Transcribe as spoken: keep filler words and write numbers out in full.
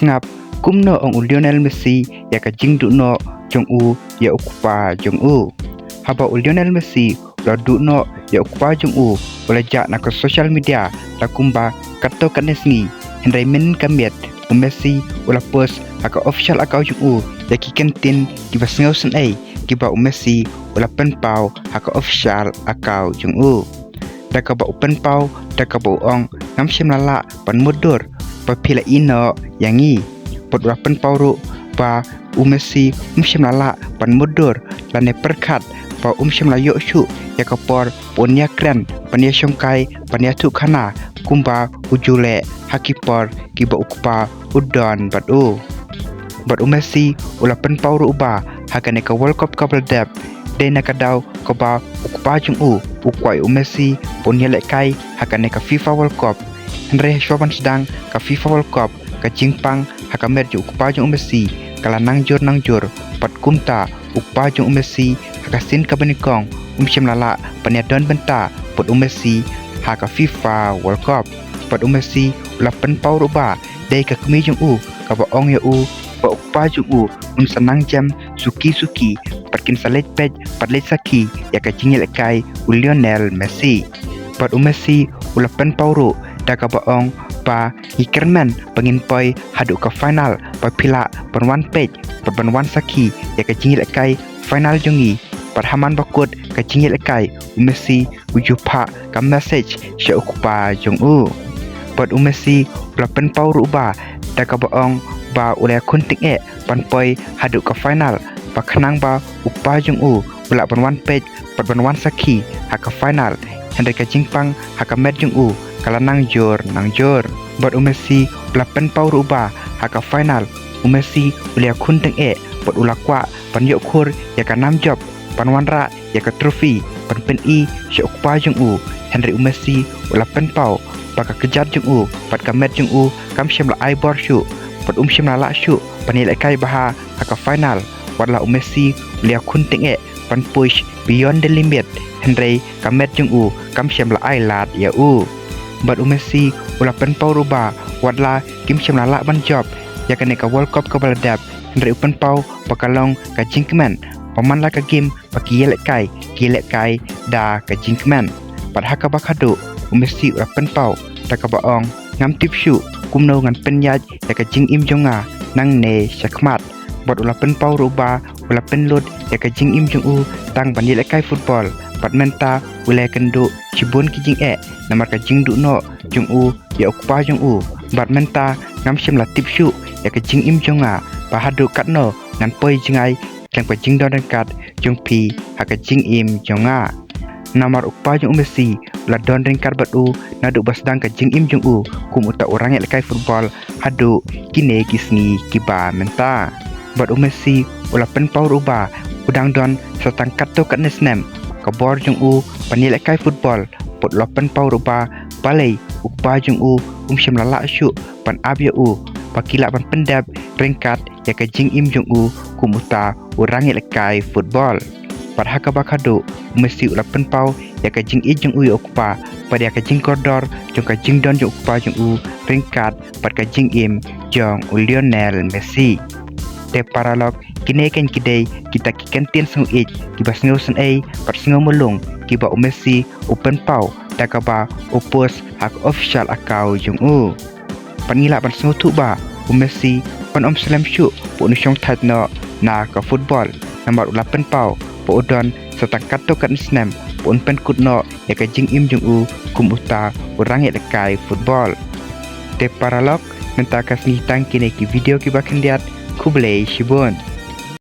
Ngap kumno ong u Lionel Messi ïa ka jingduh noh jong u ïa u kpa jong u. Haba u Lionel Messi u la duh noh ïa u kpa jong u, u la jah na ka social media la kumba katto katne sngi. Hynrei mynne ka miet u Messi u la post ha ka official account jong u ïa ki kyntien kiba sngewsynei kiba u Messi u la pynpaw ha ka official account jong u. Da kaba u pynpaw, da kaba u ong, ngam shym la lah ban mutdur ba phi la ïehnoh ïa ngi. Bad u la pynpaw ruh ba u Messi um shym la lah ban mutdur lane pyrkhat ba um shym la ïoh shuh ïa ka por ba un ïakren, ban ïashongkai, ban ïathuhkhana kumba u ju leh ha ki por kiba u kpa u don bad u. Bad u Messi u la pynpaw ruh ba ha kane ka World Cup kaba la dep, dei na ka daw kaba u kpa jong u u kwah ïa u Messi ba un ïalehkai ha kane ka FIFA World Cup. Hynrei hashwa ban sdang ka FIFA World Cup, ka jingpang ha ka met jong u kpa jong u Messi ka la nang jur nang jur. Bad kumta u kpa jong u Messi ha ka sien kaba nyngkong um shym la lah ban ïadon bynta bad u Messi ha ka FIFA World Cup. Bad u Messi u la pynpaw ruh ba dei ka kmie jong u kaba ong ïa u ba u kpa jong u un sa nang jem suki suki, bad kin sa leit peit bad leit sakhi ïa ka jingïalehkai u Lionel Messi. Bad u Messi u la pynpaw ruh da kaba ong ba ngi kyrmen ba ngin poi haduh ka final ba phi lah ban wan peit bad ban wan sakhi ïa ka jingïalehkai final jong ngi. Bad ha man ba kut ka jingïalehkai u Messi u ju phah ka message sha u kpa jong u. Bad u Messi u la pynpaw ruh ba da kaba ong ba u la ïakhun tyngeh ban poi haduh ka final, ba khnang ba u kpa jong u u lah ban wan peit bad ban wan sakhi ha ka final. Hynrei ka jingpang ha ka met jong u ka la nang jur nang jur. Bad u Messi u la pynpaw ruh ba ha ka final u Messi u la ïakhun tyngeh bad u la kwah ban ïoh khur ïa ka nam jop, ban wanrah ïa ka trophy, ban pyni sha u kpa jong u. Hynrei u Messi u la pynpaw ba ka kjat jong u bad ka met jong u kam shym la ai bor shuh, bad um shym la lah shuh ban ïalehkai bha ha ka final. Wat la u Messi u la ïakhun tyngeh ban push beyond the limit, hynrei ka met jong u kam shym la ai lad ïa u. Bad u Messi u la pynpaw ruh ba wat la kim shym la lah ban jop ïa kane ka World Cup kaba la dep, hynrei u pynpaw ba ka long ka jingkmen, ba man la ka game ba ki ïalehkai, ki ïalehkai da ka jingkmen. Bad ha kaba khatduh u Messi u la pynpaw da kaba ong, ngam tip shuh kumno ngan pynïaid ïa ka jingim jong nga nangne shakhmat. Bad u la pynpaw ruh ba u la pynlut ïa ka jingim jong u tang ban ïalehkai football. Bad mynta u la ïakynduh shibun ki jingeh namar ka jingduh noh jong u ïa u kpa jong u. Bad mynta ngam shym la tip shuh ïa ka jingim jong nga, ba haduh katno ngan poi jngai khlem ka jingdon ryngkat jong phi ha ka jingim jong nga. Namar u kpa jong u Messi u la don ryngkat bad u naduh ba sdang ka jingim jong u kum uta u rangïalehkai football haduh kine ki sngi kiba mynta. Bad u Messi u la pynpaw ruh ba u dang don sa tang katto katne snem ka bor jong u ban ïalehkai football. Bad u la pynpaw ruh ba balei u kpa jong u um shym la lah shuh ban ap ïa u ba ki lah ban pyndep ryngkat ïa ka jingim jong u kum uta u rangïalehkai football. Bad ha kaba khatduh u Messi u la pynpaw ïa ka jingïeit jong u ïa u kpa bad ïa ka jingkordor jong ka jingdon jong u kpa jong u ryngkat bad ka jingim jong u Lionel Messi. Te paralok, kine kein ki dei kita ki kyntien sngewïeit kiba sngewsynei bad sngewmulung kiba u Messi u pynpaw da kaba u post ha ka official account jong u. Bad ngi lah ban sngewthuh ba u Messi un ym slem shuh ba un shong thait noh na ka football, namar u la pynpaw ba u don sa tang katto katne snem ba un pynkut noh ïa ka jingim jong u kum uta u rangïalehkai football. Te paralok, mynta ka sngi tang kine ki video kiba khyndiat. Khublei shibun.